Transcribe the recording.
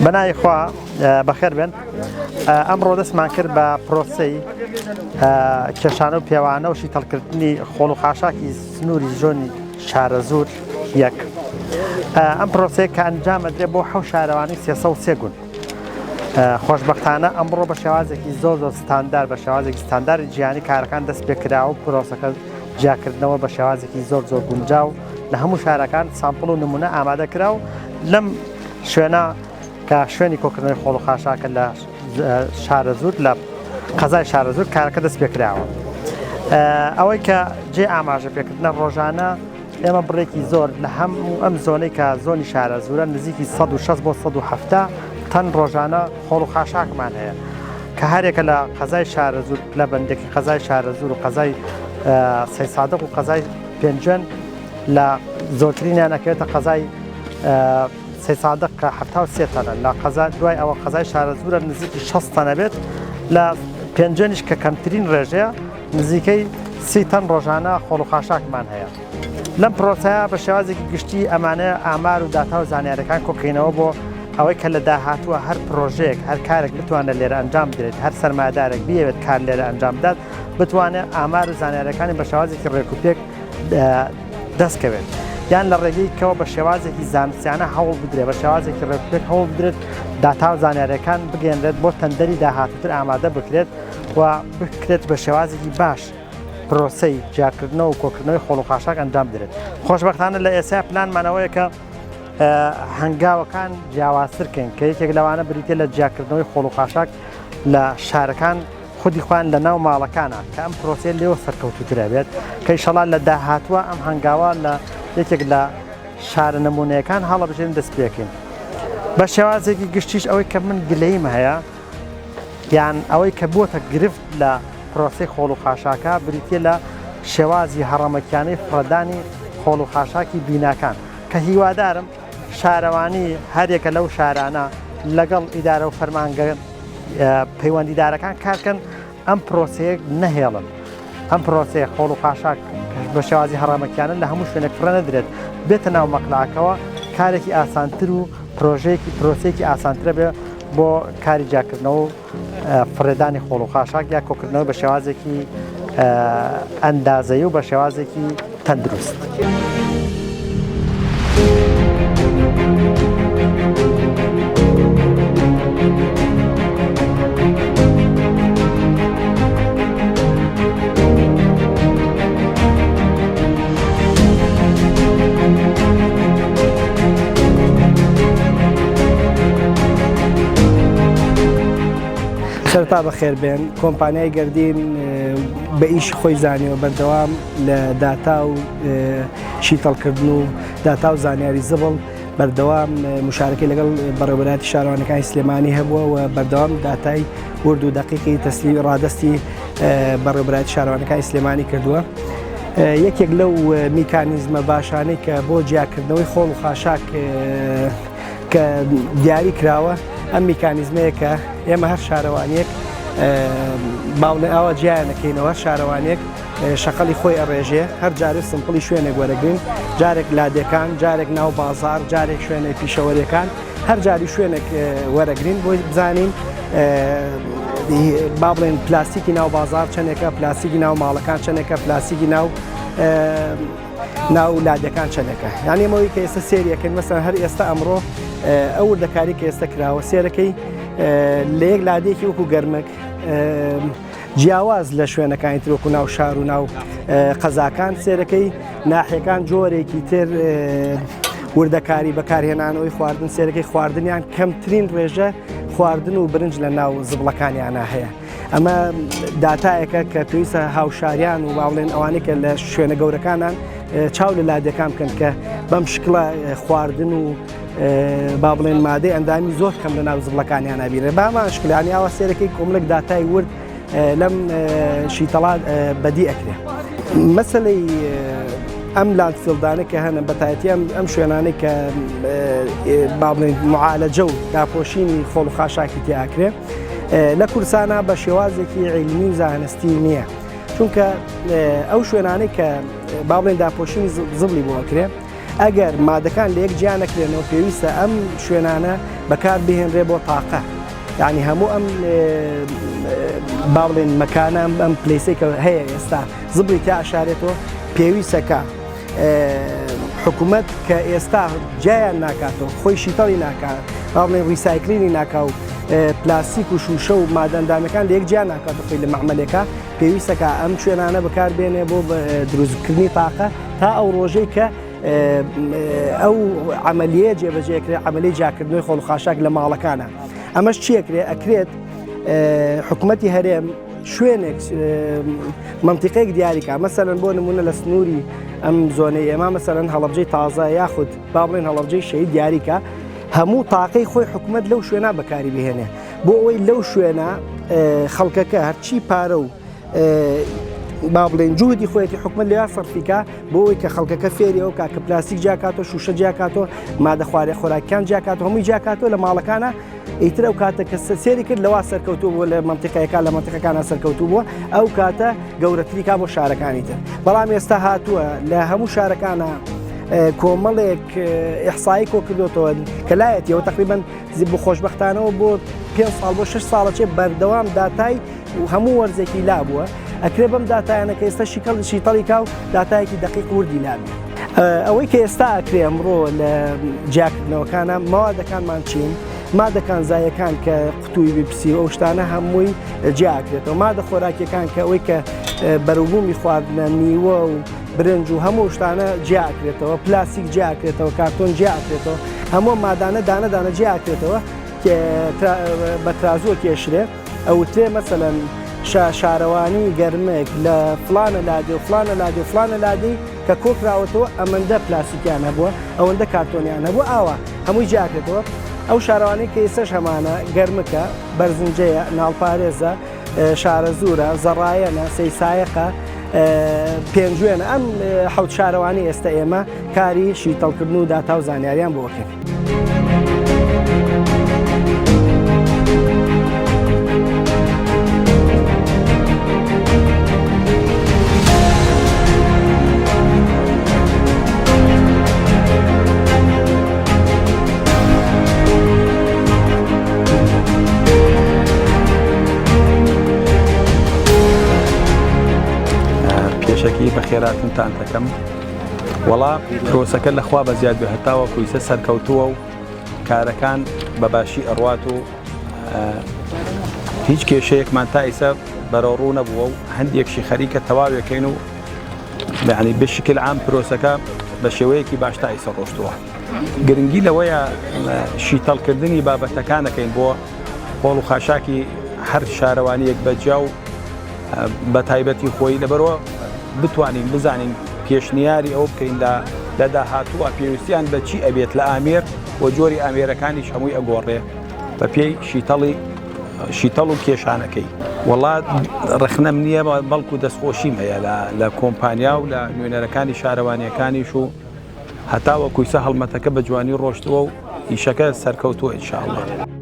بەناوی خوا بەخێر بێن ئەمڕۆ دەستمان کرد بە پرۆسەی کێشانە و پێوانە و شیتەڵکردنی خۆڵ و خاشاکی سنووری زۆنی شارەزوور یەک ئەم پرۆسەیە کە ئەنجامەدرێ بۆ حەو شارەوانی 303 گوند خۆشببختانە ئەمڕۆ بە شێوازێکی زۆر زۆر ستاندار بە شێوازێکی ستانداری جیهانی کارەکان دەست پێکرا و پرۆسەکە جیاکردنەوە بە شێوازێکی زۆر زۆر گونجاو لە هەموو شارەکان sample و نمونە ئامادە کرا و لەم شوێنە کە شوێنی کۆکردنەوەی خۆڵ و خاشاکە لە شارەزوور لە قەزای شارەزوور کارەکە دەست پێکراوە. ئەوەی کە جێ ئاماژە پێکردنە ڕۆژانە ئێمە بڕێکی زۆر لە هەموو ئەم زۆنەی کە زۆنی شارەزوورە نزیکی 160 بۆ 170 تەن ڕۆژانە خۆڵ و خاشاکمان هەیە کە هەرێکە لە قەزای شارەزوور لە بەندێکی قەزای شارەزوور و قەزای سەیسادق و قەزای پێنجوێن لە زۆرترینیان ئەکەوێتە قەزای سەیسادق کە 73 تەنە لە قەزا دوای ئەوە قەزای شارەزوورە نزیکی 60 تەنە بێت لە پێنجوێنیش کە کەمترین ڕێژەیە نزیکەی سی تەن ڕۆژانە خۆڵ و خاشاکمان هەیە. لەم پرۆسەیە بە شێوازێکی گشتی ئەمانەیە ئامار و داتا و زانیارەکان کۆکەینەوە بۆ ئەوەی کە لە داهاتووە هەر پرۆژەیەک هەر کارێک بتوانێت لێرە ئەنجام بدرێت هەر سەرمایەدارێک بیەوێت کار لێرە ئەنجام بدات بتوانێت ئامار و زانیارەکانی بە شێوازێکی ڕێک و پێک دەست کەوێت یان لە ڕێگەی کەوە بە شێوازێکی زانستیانە هەوڵ بدرێت بە شێوازێکی ڕێک و پێک هەوڵ بدرێت داتا و زانیارەکان بگەێنرێت بۆ تەندەری داهاتووتر ئامادە بکرێت و بکرێت بە شێوازێکی باش پرۆسەی جیاکردنەوە و کۆکردنەوەی خۆڵ و خاشاک ئەنجام بدرێت. خۆشبەختانە لە ئێستا پلانمانەوەیە کە هەنگاوەکان جیاوازتر کەین کە یەکێک لەوانە بریتە لە جیاکردنەوەی خۆڵ و خاشاک لە شارەکان خودی خۆیان لە ناو ماڵەکانە کە ئەم پرۆسەیە لێوە سەرکەوتووترە بێت کە ئیشەڵا لە داهاتووە ئەم هەنگاوە لە یەکێک لە شارە نمونەیەکان هەڵەبژێن دەست پێکەین بە شێوازێکی گشتیش ئەوەی کە من گلەیم هەیە یان ئەوەی کە بووەتە گرفت لە پرۆسەی خۆڵ و خاشاکە بریتیە لە شێوازی هەڕەمەکیانەی فڕێدانی خۆڵ و خاشاکی بیناکان کە هیوادارم شارەوانی هەریەکە لەو شارانە لەگەڵ ئیدارە و فەرمانگە پەیوەندیدارەکان کارکەن ئەم پرۆسەیە نەهێڵن ئەم پرۆسەیە خۆڵ و خاشاک بە شێوازی هەڕەمەکیانە لە هەموو شوێنێک فڕێ نەدرێت بێتە ناو مەقلاکەوە کارێکی ئاسانتر و پرۆژەیەکی پرۆسەیەکی ئاسانترە بێ بۆ کاری جیاکردنەوە و فڕێدانی خۆڵ و خاشاک یا کۆکردنەوە بە شێوازێکی ئەندازەیی و بە شێوازێکی تەندروست. سەرەتا بەخێربێن کۆمپانیای گەردین بە ئیشی خۆی زانیوە بەردەوام لە داتا و شیتەڵکردن و داتا و زانیاری زبڵ بەردەوام مشارەکەی لەگەڵ بەڕێوەبەرایەتی شارەوانەکانی سلێمانی هەبووە و بەردەوام داتای ورد و دەقیقی تەسلیمی ڕادەستی بەڕێوەبەرایەتی شارەوانەکانی سلێمانی کردووە. یەکێک لەو میکانیزمە باشانەی کە بۆ جیاکردنەوەی خۆڵ و خاشاک کە دیاری کراوە ئەم میکانیزمەیە کە ئێمە هەر شارەوانیەک باڵێ ئاوا جیانەکەینەوە شارەوانێک شەقەڵی خۆی ئەڕێژێ هەر جارێ sample ی شوێنێک وەرەگرین جارێک لادێکان جارێک ناو بازار جارێک شوێنە پیشەوەریەکان هەر جاری شوێنێک وەرەگرین بۆی بزانین با بڵێن پلاستیکی ناو بازار چەندێکە پلاستیکی ناو ماڵەکان چەندێکە پلاستیکی ناو ناو لادەکان چەندێکە یان ئێمەوەی کە ئێستا سێریەکەن مەسەن هەر ئێستا ئەمڕۆ ئەو وردەکاری کە ئێستا کراوە سێرەکەی لە یەک لادێکی وەکو گەرمک جیاواز لە شوێنەکانی تر وەکو ناو شار و ناو قەزاکان سێرەکەی ناحیەکان جۆرێکی تر وردەکاری بەکارهێنانەوەی خواردن سێرەکەی خواردنیان کەمترین ڕێژە خواردن و برنج لە ناو زبڵەکانیانە هەیە ئەمە داتایەکە کە پێویستە هاوشاریان و باڵێن ئەوانەی کە لە شوێنە گەورەکانان چاو لە لادێکان بکەن کە بەم شکڵە خواردن و با بڵێن مادەی ئەندامی زۆر کەم لە ناو زبڵەکانیان نابینێ بامان شکلانی ئاوا سێرەکەی کۆمەڵێک داتای ورد لەم شیتەڵا بەدی ئەکرێ. مەسلەی ئەم landfill دانە کە هەنە بەتایەتی ئەم ئەم شوێنانەی کە با بڵێن معالەجە و داپۆشینی خۆڵ و خاشاکی تیاکرێ لە کوردستانە بە شێوازێکی عیلمی و زانستی نییە چونکە ئەو شوێنانەی کە با بڵێن داپۆشینی زبڵی بۆ ئەکرێ. ئەگەر مادەکان لە یەک جیا نەکرێنەوە پێویستە ئەم شوێنانە بەکار بهێنرێ بۆ تاقە یعنی هەموو ئەم با بڵێن مەکانە ئەم place ەی کە هەیە ئێستا زبڵی تیا ئەشارێتەوە پێویستەکە حکوومەت کە ئێستا جیایان ناکاتەوە خۆی شیتەڵی ناکات با بڵێن recycling ی ناکا و پلاستیک و شوشە و مادەندامەکان لە یەک جیا ناکات خۆی لە مەعمەلێکە پێویستەکە ئەم شوێنانە بەکاربێنێ بۆ دروستکردنی تاقە تا ئەو ڕۆژەی کە ئەو عملیە جێبەجێکرێ عملی جیاکردنەوەی خۆڵ خاشاک لە ماڵەکانە ئەمەش چیەکرێ ئەکرێت حکوومەتی هەرێم شوێنێک منتیقەیەک دیاریکە مەسەلەن بۆ نمونە لە سنووری ئەم زۆنەی ئێمە مەسەلەن هەڵەبجەی تازە یاخود با بڵێن هەڵەبجەی شەهید دیاریکە هەموو تاقەی خۆی حکوومەت لەو شوێنە بەکاری بهێنێ بۆ ئەوەی لەو شوێنە خەڵکەکە هەرچی پارە و با بڵێن جوهدی خۆیەتی حکومت لێ سەرفیکا بۆ ئەوەی کە خەڵکەکە فێری ئەو کا کە پلاستیک جیاکاتەوە شوشە جیاکاتەوە مادە خوارێ خۆراکیان جیاکاتەوە هەمووی جیاکاتەوە لە ماڵەکانە ئیتر ئەو کاتە کە سێری کرد لەوا سەرکەوتوو بووە لە مەنتیقەیەکە لە مەنتیقەکانە سەرکەوتوو بووە ئەو کاتە گەورەتری کا بۆ شارەکانی تر بەڵام ئێستا هاتووە لە هەموو شارەکانە کۆمەڵێک ئیحسایی کۆ کردوتەوە کە لایەتیەوە تقریبا بۆ خۆشببختانەوە بۆ پێ ساڵ بۆ 6 ساڵە چێ بەردەوام داتای و هەموو وەرزێکی لا بووە ئەکرێ بەم داتایانە کە ئێستا شیکەڵ شیتەڵی کا و داتایەکی دقیق وردی لابێ ئەوەی کە ئێستا ئەکرێ ئەمڕۆ لە جیاکردنەوەکانە مەوادەکانمان چین مادە کانزایەکان کە قوتووی بیپسی و ئەو شتانە هەمووی جیاکرێتەوە مادە خۆراکیەکان کە ئەوەی کە بەروبوومی خواردنە میوە و برنج و هەموو شتانە جیاکرێتەوە پلاستیک جیاکرێتەوە کارتۆن جیاکرێتەوە هەموو مادانە دانە دانە جیاکرێتەوە بە ترازووە کێشرێ ئەوترێ مەسەلەن شارەوانی گەرمێک لە فلانە لادێ و فلانە لادێ و فلانە لادێی کە کۆکراوەتەوە ئەمەندە پلاستیکیان هەبووە ئەوەندە کارتۆنیان هەبوو ئاوا هەمووی جیاکرێتەوە ئەو شارەوانی کە ئێستاش هەمانە گەرمکە بەرزنجەیە ناڵپارێزە شارەزوورە زەڕایەنە سەیسایەقە پێنجوێنە ئەم حەوت شارەوانی ئێستا ئێمە کاری شیتەڵکردن و داتا و زانیاریان بۆ ئەکەین. پێشەکی بەخێراتنتان دەکەم وەڵا پرۆسەکە لەخوا بەزیاد بێ هەتاوەکو ئیسە سەرکەوتووە و کارەکان بە باشی ئەڕوات و هیچ کێشەیەکمان تا ئیسە بەرەو ڕوو نەبووە و هەندێکشی خەریکە تەواوێکەین و یعنی بشکل عام پرۆسەکە بە شێوەیەکی باش تا ئیسە ڕۆشتووە گرنگی لەوەیە شیتەڵکردنی بابەتەکانەکەین بۆ خۆڵ و خاشاکی هەر شارەوانیەک بەجیا و بە تایبەتی خۆی لەبەرەوە بتوانین بزانین پێشنیاری ئەوە بکەین لە لە داهاتووە پێویستیان بە چی ئەبێت لە ئامێر و جۆری ئامێرەکانیش هەمووی ئەگۆڕێ بە پێی شیتەڵی شیتەڵ و کێشانەکەی وەڵا ڕەخنەم نییە بەڵکو دەستخۆشیم هەیە لە کۆمپانیا و لە نوێنەرەکانی شارەوانیەکانیش و هەتاوەکو ئیستا هەڵمەتەکە بە جوانی ڕۆشتووە و ئیشەکە سەرکەوتووە ان شاء اللە.